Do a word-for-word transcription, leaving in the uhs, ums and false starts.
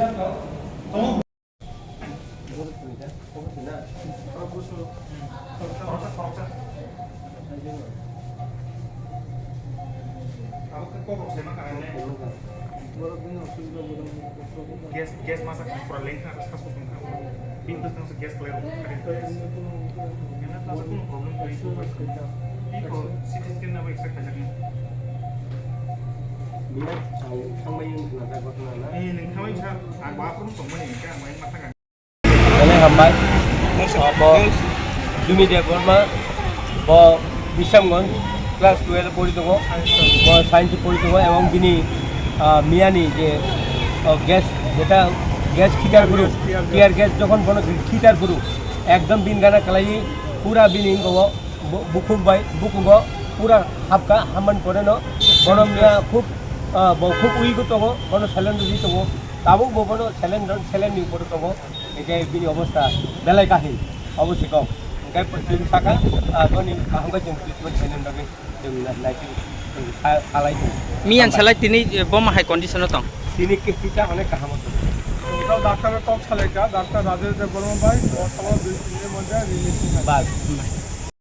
Gas, gas masa pura lengkha, gas kutung kha. Bini bwskang se gas khlai rok, kari gas. Yana tasa kunu problem kwrwi. Iko C T scan nabo extra khaijak ni. Bini ang thangbai wng khna ta ghotna na. Eh, nung thangbai sa, ang wa phone tongmani, ang wa ma thang. Belai hambai. Bo Jumi Debbarma, bo Bishamganj class twelve pori tongo, bo science pori tongo, ebong bini, ah, miyani je, oh, gas, jeta gas khitar phuru, tear gas jokhon bono khitar phuru, ekdom bin gana kalai, pura bini hingo bo, bu-, bukhuk bai, bukhugo pura hapka, hamani pore no bono miya khub, ah, bo khub ui tongo, bono salendo di tongo, tabuk bo bono salendo, salendo ni pore tongo. Hingke bini obostha belai kahim, obo se kok. Hingke chwng saka, ah, boni kaham khe chwng treatment khainani bagwi chwng na-, naising, chwng sa-, salai tongo. Miyan salai tini, eh, boma hai condition o tong? Tini khe kisa onek kaham o tongo. Doctor kok salai kha, Doctor Rajesh Debbarma bai, o sabo dui tin din moddhe release wngkha. Bas.